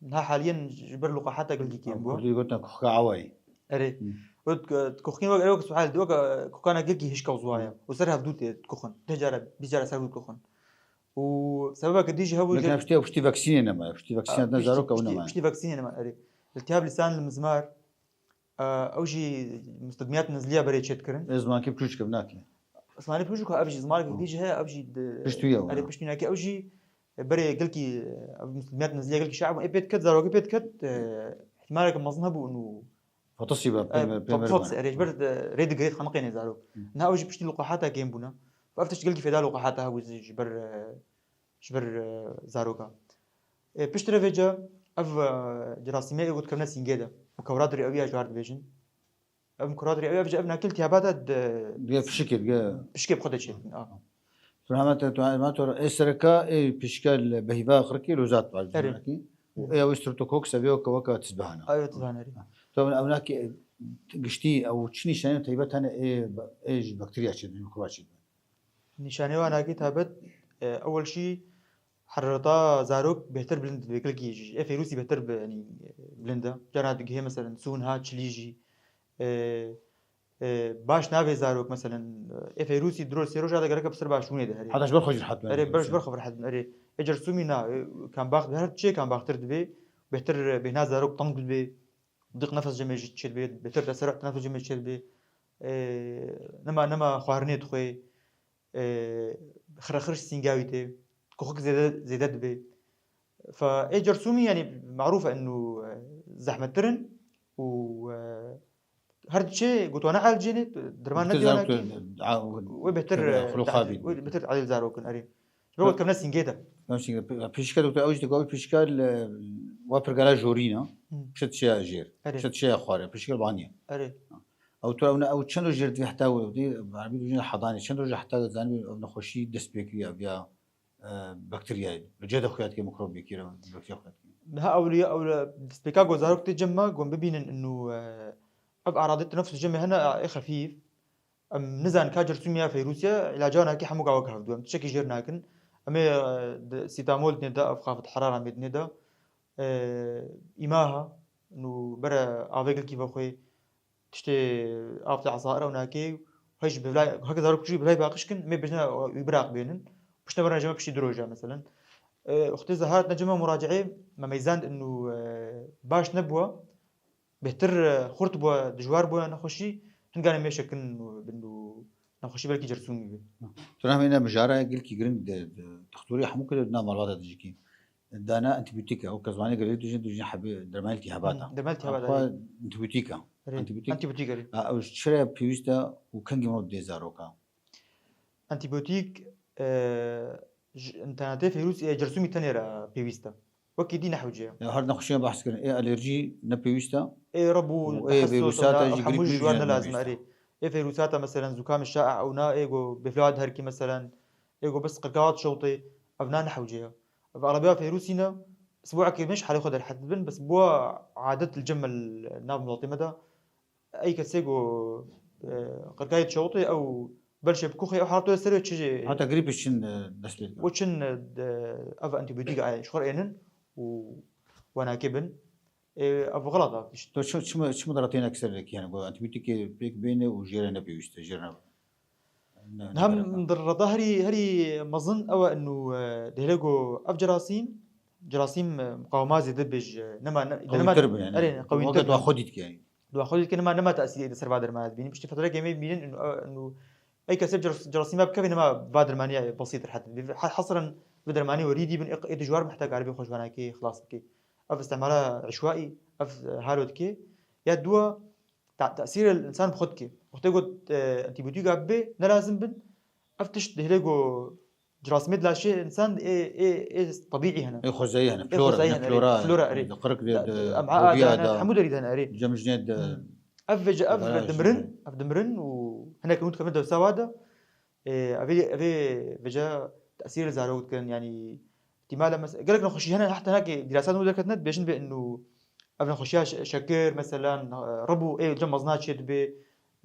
Niha haliyen ji ber luqahata gelkî kêm bû. Kurdî gotin kuxka awayî. Erê. Hı. Got, e, kuxkên wek, erê wek sual dî, wek, e, kuxkana gelkî hişka û ziwaya. Hı. Û ser hevdû tê dikuxin. Deh cara, bîst cara ser hevdû dikuxin. Û sebebeke dî jî hebû Lekin ji ev piştî, ev piştî vaksînê nema, ev piştî vaksîna Ev ne piştî, zarok ew piştî, nema. Piştî vaksînê nema, erê. Iltihab lisan li mizmar, e, ew jî mustedmiyat nezliya berê çê dikirin. Ê zimankî piçûçik ev nake. Zimanê piçûçik ev jî zimanekî dî jî heye, ev jî di Pişt wî ye, erê, wina. Pişt wî nake, ew jî berê gelkî, ev mustedmiyat nezliya gelkî şe'b ê pê diket, zarokê pê diket, e, ihtimaleke mezin hebû û Fatisî be, e, pê me, pê me Fatis, re be. Erê, ji ber, e, rê digirêt xeniqê nê zarok. Hı. Niha ew jî piştî luqahata kêm bûne. Ev tişt gelkî fêda luqahata hebû ji ber, e, ji ber, e, zaroka. E, piştre vêca ev, e, cerasîmê ê got kevne sîngê de. Mukewrat rê ew ya ji war dibêjin. Ev mukewrat rê ew ya, ev nakil tiyabata de Diye pişikê, diye. Pişikê bi xwe de çêtin. A. Tu hema te, tu hema tu ê sereka ê pişika li behîva xirkê lozat var. Erê. Û ê ew streptokok sevê weke weke tizbihana. Ew tizbihana, erê. Tu ew nakî giştî ew çi nîşanê taybet hene ê, ê ji bakteriya çêtin, mikroba çêtin. Nîşanê wan nakî taybet, e, ewel şî herareta zarok bêhtir bilind dibe, gelkî ji, ê feyrûsî bêhtir bi, yanî, bilind e. Carna digihê, meselen, sûn ha, çilî jî, e, e, baş navê zarok, meselen, e, ê feyrûsî di roj sê roja de gereke bi ser başûnê de herê. Heta ji ber xwe jî rehet bin. Erê, ber ji ber xwe rehet bin, erê. Ê cersûmî na, e, kambax, her çê kambaxtir dibe, bêhtir, e, bêhna zarok teng dibe, diq nefes cemê jî çê dibe, bêhtir teserruh tenefus cemê çê dibe. E, nema, nema xwarinê dixwe. E, xirexir ji sînga wî tê, kuxik zêde, zêde dibe. Fe, ê cersûmî, yanî, marûf e, inu, e, zehmettir in û, e, her diçe, got, wana elcênê, derman Bihtir nediyana zarok kî, tu, a, wê bêhtir, e, xulûqa bî. Wê bêhtir elî zarok in, erê. Ji ber Pe- got kevne sîngê de. Kevne sîngê. Pe-, pişika doktor, ew jî dikawî pişika li, wa pirgala jorîna, Hı. Pişt çiya jêr, Erê. Pişt çiya xware, pişika baniye. Erê. Ew tu ew ne, ew çend roj jê re divê heta wê, wê, erbî dibêjin hedanê, çend roj heta zanî ev nexweşî dest pê kiriye, ev ya, e, bakteriyayê. Li cihê de xuya dike, mikrobekî re, bakteriya xuya dike. Niha ew li, ew li destpêka ku zarok tê cem me, ku em bibînin inu, e, ev eradê tenefus cem me hene, e, xefîf. Em nizanin ka cersûmî ya feyrûsî ye, îlaca wan hekî hemû gava hevdû. Em tiştekî jêr nakin. Em ê, e, di sîtamol dinê de, ev xafit herara me dinê de. E, îmaha, nû bere avê gilkî vexwê, tiştê av tê esair ew nakê, hej bi vilay, heke zarok jî bi vilay paqij kin, em ê bêjine wî biraq bênin. Piştine bere cem me piştî du roja, meselen. E, wextê zehar tine cem me muraciê, me meyzand inu, e, baş nebûwa. Bêhtir, e, xurt bû, dijwar bû nexweşî, hinganê mêşe kin û bin û nexweşî belkî cersûmî bê. Tu nahmîne mijara gilkî giring de, de, dixtorî hemû kire di nav malbata dijikî. Dana antibiyotîk e, weke zimanê girê dijin, dijin hebê dermanê iltîhabata. Hmm, dermanê iltîhabata, Apa erê. Antibiyotîk e. Erê, Antibiyotîk. Antibiyotîk erê. Ha, ew çire pêwîst e û kengî mirov dê zaroka? Antibiyotîk, e, ji înternetê fêrûs, e, cersûmî tenê re pêwîst e. Wekî dî nehewce ye. Ya her nexweşiyan behs kirin. Ê alerjî ne pêwîst e. Ê rebû, Û ê tehessus, vîrusata na, jî hemû girî ji wan pêwîst ne lazim, nehewce. Erê. Ê vîrusata, meselen, zûkamê şaî ew na, ê go bêflawat herkî, meselen, ê go bes qirkawat şewtê, ev na nehewce ye. Ev arabiya fêrûsî ne, sibûekê mêş halê xwe derhet dibin, bes bû adet li cem me li nav miletê me de, Ey kesê ku, e, qirkayê dişewitê ew belşê bi kuxê ew halato serê çi jê Heta grîpê çin, e, dest pê dike. û çin, e, de, ev antibiyotîk ay ji xwe ênin û wanakê bin. E, ev xelat a pişt. To çi, çi, çi midaratê ne kiser vekî yani, ku antibiyotîkê pêk bêne û jê re ne pêwîst e, jê re ne, ne, ne Hem gerek e. Midarata herî, herî mezin ew e inu, e, dihêle ku ev cerasîm, cerasîm, e, muqawema zêde bêj, e, nema, ne, Qewîtir nema, bin yani. Erê, Weke qewîtir tu bin. Xwe dît ki yani. Di xwe dît ke nema, nema tesîrê di ser va dermana dibînin. Piştî fetrekê me bînin, û, û ey kesê bi cer-, cerasîma bikevê nema va dermaniya besît rehet. Bi, ha-, hesren bi dermanî werî dî bin, ê, ê dijwar mihta karibê xwe ji vanakê xilas bike. Ev istimala eşwaî, ev, e, halo dike. Ya dua, ta-, tesîrê li insan bi xwe dike. Wextê got, e, antibiyotîka bibe, ne lazim bin, ev tişt dihêle go Cirasimê di laşê însan ê, ê, ê tebîî hene. Ê xwezayî hene, Ê flora, xwezayî ne hene, flora, erê. Flora, erê. Di qirik de, Da, di em rogiya aadane, de, hemû derî de hene, erê. Cem jinê de, Hmm. Ev vêce, ev Bela dimirin, jî. Ev dimirin û hinek nû dikevin dewsa wa de. Ê, ev ê, ev ê vêce tesîr li zarok dikin, yanî îhtîmal e mes-, gelek nexweşî hene, heta hinekê dîrasa nû derketine, dibêjin bê inu ev nexweşiya şe-, şekir, meselan, e, rebû, ê cem mezna çê dibe,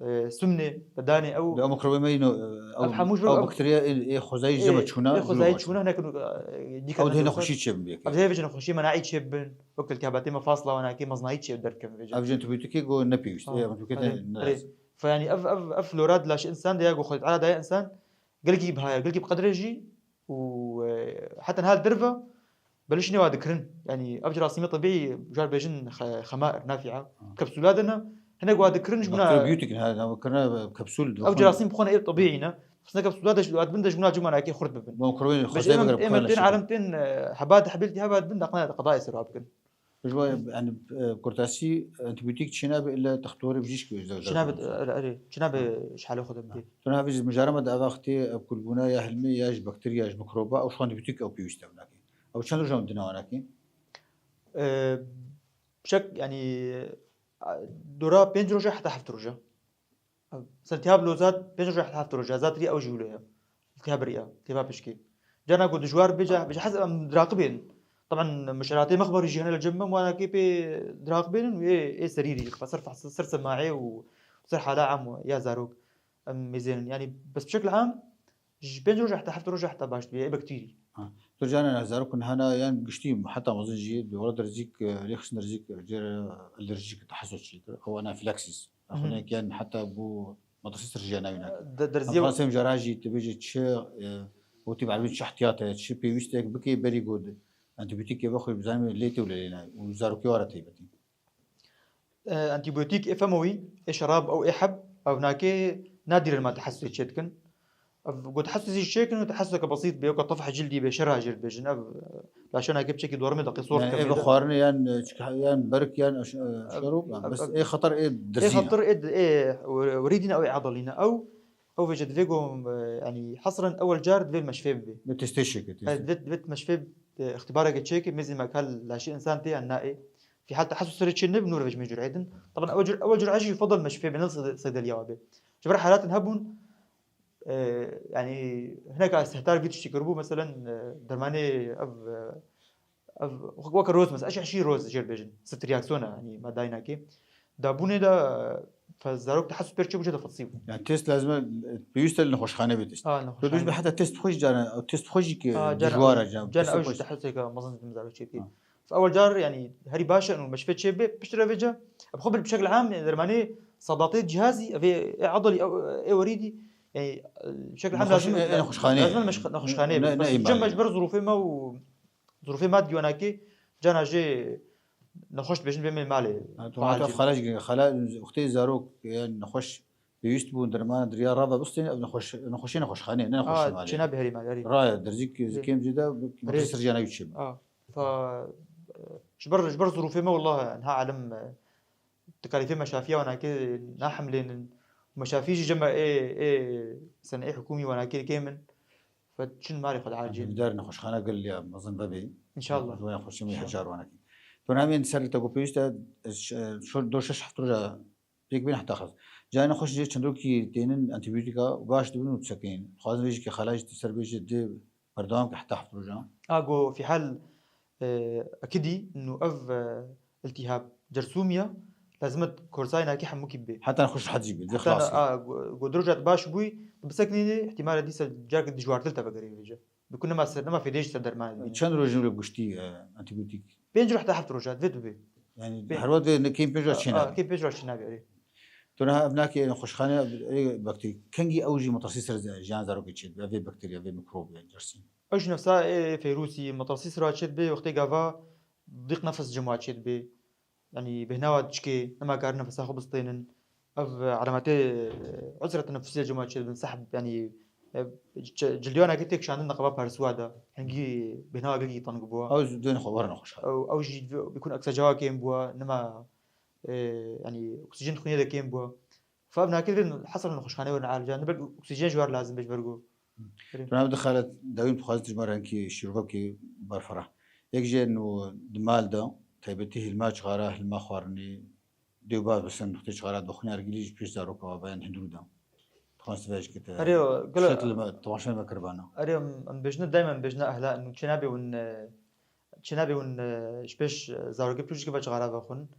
e, sumnê, bedanê ew. Di ew mikrobê me yî no, e, Ev ew, hemû ji ew ev bakteriya ê, ê xwezayî Ê, cem me çûna, ê xwezayî çûna, hinek, e, dîka Ew dihê nexweşî çê bin bêke. Ev dihê vêce nexweşî menayî çê bin. Wek iltihabatê me fasla wanakê meznayî çê derdikevin vêce. Ev jî antibiyotîkê go ne pêwîst. Ha, Ê, antibiyotîkê erê, ne, ne erê. lazim. Fe yanî ev, ev, ev flora di laşê însan de ya go xwe dara daye însan gelkî biha ye, gelkî bi qedre jî û, e, heta niha li derve belişînê wa dikirin. Yanî ev cerasîmê tebîî, car bêjin xe-, xemair, nafîa. Ha. Kapsûla de ne, hinek wa dikirin ji bûna Bakteriyotik ne, ne, kirine kapsûl. Ew cerasîm bi xwe ne ê tebîî ne. Xistine kapsûla de ji, wa dibin de ji bûna cûmanakê xurt bibin. Bo mikrobên Bêjin xwezayê em, bigire em bixwene tên, jû. Alem tên, e, hebat, hebil diha hebat bin, daqine qedayê ser wa bikin. Ji bo, yani, e, kurtasî antibiyotîk çênabe illa textorê bijîşk wê ji Çênabe, dewletê. Erê, erê, çênabe Ha. ji halê xwe de bidê. Tu niha vê ji mijara me de ev wextê ev kulbûna ya hilmê ya ji bakteriya, ji mikroba, ew ji xwe antibiyotîk ew pêwîst e binakê. Ew çend roja min dina wanakê? E, şek, yani, a, dora pênc roja heta heft roja. Mesela, tihab lo zat pênc roja heft roja, zat rî ew jî wilo ye. Tihab rî ye, tihaba pişkê. Cana ku dijwar bêje, bêje hez em diraqibên. Taban, mişeratê mexberî jî hene li cem me, wanakê pê diraqibênin û ê, ê serî rî, ser, ser semaê û ser hala am ya zarok em mêzênin. Yani, bes bi şekil am, ji pênc roja heta heft roja heta baş dibe, ê bektîrî. Ha. Tu cana zarok niha yan giştî heta mezin jî, di wela derzîk, e, lê xistin derzîk, e, jê re alerjîk, tehesus çêkir. Ew anafilaksis. Mhm. Xwedek yan heta bû madrasê sirjiya navî nake. De-, derziye Em Fransê mijara jî tu bêjî çi, e, wekî bi erbî çi ihtiyat heye, çi pêwîstek bikê berî ku antibiyotîkê vexwî bizanî lê tê û lê nayê. Û zarokê wara taybetî. E, antibiyotîk ê femo wî, ê şerab ew ê heb, ev nake nadîren ma tehesusê çê dikin. Ev, got, tehesusê çê kin, tehesuseke besît bê, weke tefh cildî bê, şerha jê dibêjin. Ev, e, laşaneke piçekî dormê de qê sor Yani, dikevin ê de. Xwarinê yan, e, çik-, yan berk yan, e, ş-, e, Ev, şerab, ev, bes ev, ê xeter ê ê derzî ne. Xeter ê, ê, werîdî ne, ew ê adalî ne. Ew, ew vêce divê go, e, yani, hesren ewel car divê meşfê bibê. Bi testê çêke, E, testê. divê, divê meşfê, e, îxtîbareke çêke, mêzê me kal laşê însan tê yan naê. Fîhal tehesus serê çê nebe nû re vejmê cur'ê din. Taban ew cur-, ew cur'e jî yufadal meşfê bêne seyde-, seydelîya we bê. Ji ber helatin hebûn, e, yanî hineka sehtar vî tiştî kiribû, meselen, e, dermanê ev, e, ev weke roz, mesela, eş eşî roz jê dibêjin. Sit reaksiyona, yanî madayê nakê. Dabûnê de, e, fe-, zarok tehesus pêr çêbû, jê de fetsî bû. Yani test lazim e, pêwîst e li nexweşxane bê test. Ha, Tu dibêjî nexweşxane. Heta test xwe jî cara, test xwe jî ki Ha, cara dijwar e, can, can test ew xwe jî jî. Tehesuseke mezin didim zarok çêbî. Ha. Fe ewel car, yanî herî baş e û meşfê çêbê, piştre vêca. Bi xwe bi şekil am, dermanê sadatê cihazî, ev ê, ê adalî, ew, ê werîdî, yanî, bi şekil am Nexweş-, lazim, e, nexweşxaneyê. lazim e meş-, nexweşxaneyê Ne, be. ne, Bes ne cem îmalê. Ji ber zirûfê me û zirûfê me diwanakê, cana jê nexweş dibêjin bê me malê. Ha, tu Xwe hata acil. Xalaj gir-, xala, wextê zarok, e, nexweş pêwîst bûn dermana diriya rava bistên, ev nexweş-, nexweşê nexweşxaneyê, ne nexweşê Ha, malê. Çêna biherî malê, erê. Raya, derzîk, Erê. Kêm jê de, Erê. Sir cana wî çê. Ha. Fa, e, ji ber, ji ber zirûfê me, wallah, niha alim, e, tekalîfê meşafiya wanakê nahemlênin. Meşafî jî cema ê, ê, sen ê hikûmî wanakê kêm in. Fe çin malê xwe de acil. Hêvîdar nexweşxana gel ya mezin vebê. Înşallah. Ji wê nexweşê me Înşallah. Hecar wanakê. Tu hemên ser te ku pêwîst e, ş-, şo-, do şeş heft roja pêk bên heta xelas. Cayê nexweş jê çendokî tênin antîbiyotîka û baş dibin û disekinin. Dixwazin vê jî ke xelaj tu ser bêjî dê berdewam ke heta heft rojan. A go fîhal, e, ekidî nû ev, e, iltîhab cersûmiya lazim e korsayê nakê hemûkî bibê. Heta nexweş rehet jî bê, dê Heta xelas na-, bê. a, go-, go du roja tu baş bûyî, tu biseknînê, îhtîmal e dîsa careke dijwartir te vegerê vêce. Bi ku nema ser, nema fêdê jî ser dermanê dibîne. Çend roj in wilo bi giştî, e, antîbiyotîk? Pênc roj heta heft roja, divê tu bê. Yani Pê- her wext vê ne kêm pênc roj Ha, çênabê. ha, kêm pênc roj çênabê, erê. Tu niha ev nakê nexweşxane, ê, bakterî. Kengî ew jî metastasis ser jiyan zarokê çêdibe, vê bakteriya, vê mikrobê, cersîm. Ew jî nefsa ê feyrûsî, metastasis ra çêdibe, wextê gava dîq nefes cema çêdibe. Yanî bêhna wa diçikê, nema karin nefesa xwe bistênin. Ev, e, alametê, e, usre tenefusî cema çêdibin, sehb, yanî, e, c-, cilyanekê tê kişandin neqeba persuwa de. Hingî bêhna wa gelkî teng bûa. Ew jî duyên xwe werin nexweşxane. Ew, ew jî bi-, bikun eksecawa kêm bûa, nema, e, yanî oksîjen xwînê de kêm bûa. Fa ev nakê divê hesra nexweşxaneyê werin alîcan. Ne ber oksîjen ji war lazim be ji ber ku. Erê. Tu nav dixelet dawî dixwazin tu ji me re hinkî şîrovekî berfireh. Yek jê nû di mal de, taybetî hilma cixara, hilma xwarinê, dê û bav bisin, nuqtê cixara dixwîne ergilî ji pêş zaroka we be, yan hindû de. Dixwazin tu vê jî kite. Erê, gel- Şet li me, temaşe me kiribana. Erê, em, em bêjine, daîma em bêjine ehla, nû çênabê hûn, e, çênabê hûn, e, ji pêş, e, zarokê piştî ve cixara vexwin.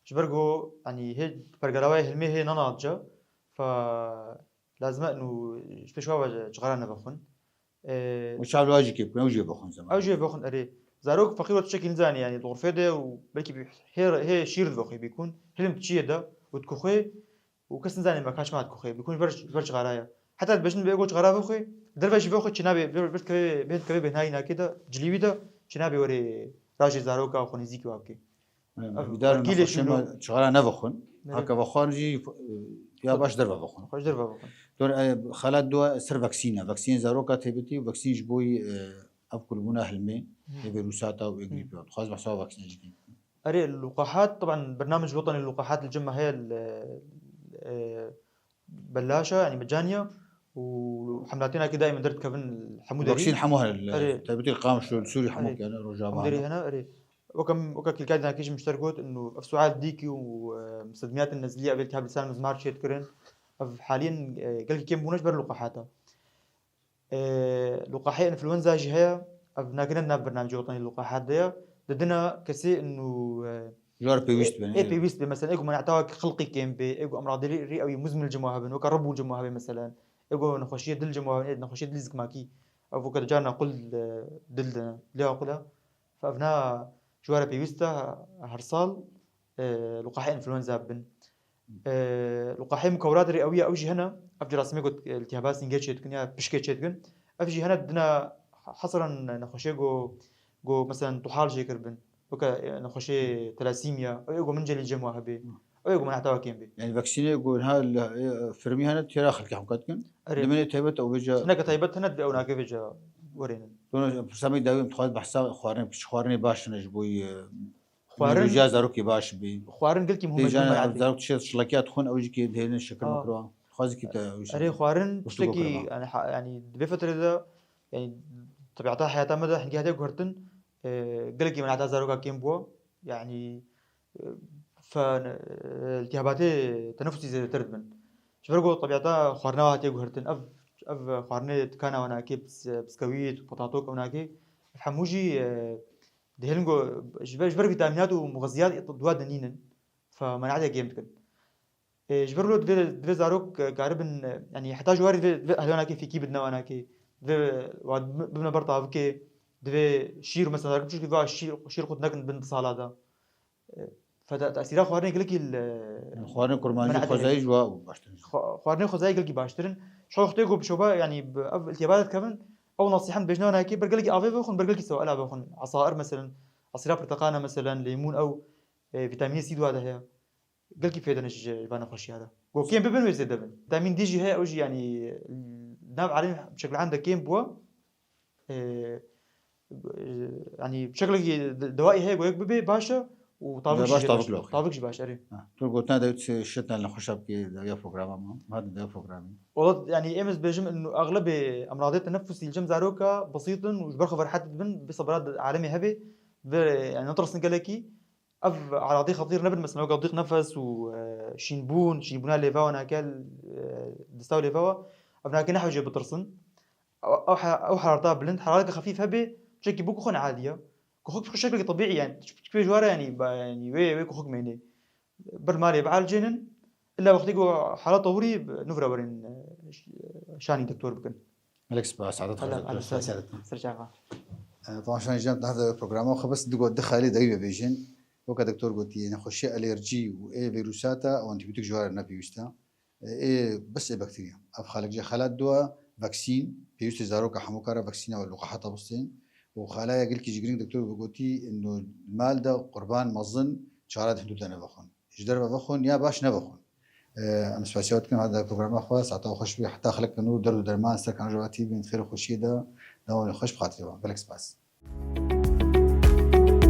Ji ber ku, yanî, hê pergala we hilmê hê nana dice, fa lazim e nû ji pêş wa ve cixara nevexwin. E, Û çav li wa jî kê bikin, ew jî vexwin zeman. Ew jî vexwin, erê. Zarok feqîr we tiştekî nizanî, yanî, di xurfê de û belkî bi-, hê, hê şîr divexwê bîkun, hilm çiyê de û dikuxwê û kes nizanî me kaç ma dikuxwê, bîkun ji ber, ji ber cixara ye. Heta dibêjin bi ego cixara vexwê, derve jî vexwê çi nabê, bir, bir kevê, bê kevê bêhnayî nakê de, cilî wî de, çi nabê werê rajê zaroka xwe nêzîkî wa bikê. Ev Hêvîdar in ergîlê nexweşê şûnû. me cixara nevexwin. Evet. Heke vexwan jî, e, ya Xwe- baş derve vexwin. Xweş derve vexwin. Dor, e, xelat dua ser vaksîn e. Vaksînê zaroka taybetî û vaksîn ji bo, e, ev kulbûna hilmê, Hmm. ê vîrusata û ê Hmm. grîpê. Dixwaz behsa vaksînê jî bikin. Erê, luqahat, taban, bernamej wetanî luqahat li cem me heye, li, e, belaşa, yanî mecaniya û hemlatênakê daîmen derdikevin hemû derî. Vaksîn hemû hene li Erê. taybetî li Qamişlo, li Sûrî hemû Erê. kene, Rojava Hemû derî hene. hene, erê. Weke, weke kîlkadî nakê jî min ji te re got, inu ev sual dîkî û, e, sedmiyatên nezlî ev ê tihab lisan mizmar çêdikirin. Ev haliyên, e, gelkî kêm bûne ji ber luqahata. E, luqahê influenza jî heye. Ev nakine di nav bernamecê wetanî luqahat de ye. Didina kesê inu, e, Ji war pêwîst bin, ê ê. pêwîst be, mesela, ê ku menata xilqî kêm be, ê ku emradê rî ew yî muzmin li cem wa hebin, weke rebû li cem wa hebe, mesela, ê ku nexweşiyê dil li cem wa hebin, ê nexweşiyê dilî zikmakî, ev weke di carna qul, e, dil de, lê wa qula. Fe ev na ji ware pêwîst e her sal, e, luqahê influenza bibin. E, luqahê mukewrat rê ew ya, ew jî hene, ev cerasimê ku, e, iltihaba sîngê çêdikin ya pişkê çêdikin. Ev jî hene dina hesiran nexweşê ku, ku, mesela, tuhal jê kiribin. Weke, e, nexweşê telasîmya, ew ê ku min celî cem wa hebe. Ew ê ku min heta wa kêm be. Yani vaksînê ku niha li, e, firmî hene têra xelkê hemka dikin. Erê. Dimênê taybet ew vêca Hineke taybet hene divê ew nake vêca werênin. Dona pirsa me dawî em dixwaz behsa xwarin, piç xwarinê baş hene ji bo, e, Xwarin, Nîrojiya zarokê baş bî. Xwarin gelkî muhim e. Têjan zarok dişê çilekiya dixwin ew jî kê dihêlin şekil Aa. mikro. Dixwazî kî te ew jî Erê xwarin guftûgo tiştekî, kirema. yani, ha-, yani, di vê fetrê de, yani, tebiata heyata me de hingî hate guhertin, e, gelekî menata zaroka kêm bû. Yani, fe-, e, iltihabatê tenefusî zêdetir dibin. Ji ber ku tebîeta xwarina we hatiye guhertin, ev, ev xwarinê tikana we nake, bis-, biskewît, patatok ew nake, ev hemû jî, e, dihêlin ku ji ber, ji ber vîtamînat û muxeziyat di we de nînin, fe menaetiya kêm dikin. E, ji ber wilo divê, divê zarok, e, karibin, e, yanî heta ji warî divê, divê ehliyanakê fîkî bidine wanakê, divê wa bi-, bibine ber tavikê, divê şîr, mesela zarok çûkî va şîr, şîr qut nekin bin di sala de. E, feda tesîra xwarinê gelekî li, Xwarinê kurmancî menaetê xwezayî heye. Ji wa baştir. Xwa-, xwarinê xwezayî gelekî baştir in. Ji xwe wextê ku bi şoba, yanî bi ev iltiyaba de dikevin, ew nasîhan dibêjin wanakê, ber gelekî avê vexwin, ber gelekî sewela vexwin. Esair, meselen, esîra pirteqana, meselen, lêmûn, ew, e, vîtamînê C di wa de heye. Gelkî fêde ne ji, ji van nexweşiya de. Ku kêm bibin wê zêde bin. Vîtamîn D jî heye, ew jî, yanî, nav alemê bi şekil am de kêm bûye. Ee, yanî bi şekilekî de-, dewayî heye ku yek bibe baş e û tavik Baş jî tavik baş. Tavik jî baş, erê. Ha, tu gotina de wî şetan li xweşa bike dawiya programa me. Hadi dawiya programê. Wala, yanî, em ez bêjim, inu exlebê emradê tenefusî li cem zaroka besît in û ji ber xwe ferhet dibin, bi sebra alemê hebe, bi, yanî, netirsin gelekî. Ev eradî xetîr nebin, mesela, weke dîq nefes û, e, şînbûn, şînbûna lêva we nake, e, dista û lêva we, ev nake nehewce bitirsin. Ew, ew he-, ew herareta bilind, herareke xefîf hebe, çekî bû ku xwe neadiye. Ku xwe, xwe şekleke tebîî, yani, çi, çi pê ji ware, yani, ba, yani, wê, wê ku xwe mêne. Ber malê bielcênin, illa wextê ku halet tewirî, nûvre werin, e, ş-, şanî doktor bikin. Gelek spas, Sedat Xweş, Sedat. Ser çava. E, temaşevanên hêja, di hevde programa xwe bes du got, du xalê dawî bibêjin. Weke doktor gotiye, nexweşiya alerjî û ê vîrusata, ew antîbiyotîk ji wan re ne pêwîst e. E, ê bes ê bakterya. Ev xalek jî xelat dua, vaksîn, pêwîstê zaroka hemû kara vaksîna we li qeheta bistên. Û xalaya gelkî jî girîng doktor bi gotî, ino mal de qurban mezin çara di hindû de nevexwin. Ji derve vexwin ya baş nevexwin. E, em spasiya we dikin, hada programa xwe, saeta xweş bî, heta xelek nû derd û derman ser kanal Rojava T V bên xêr û xweşiyê de, dawamê xweş bi xatirê we. Gelek spas.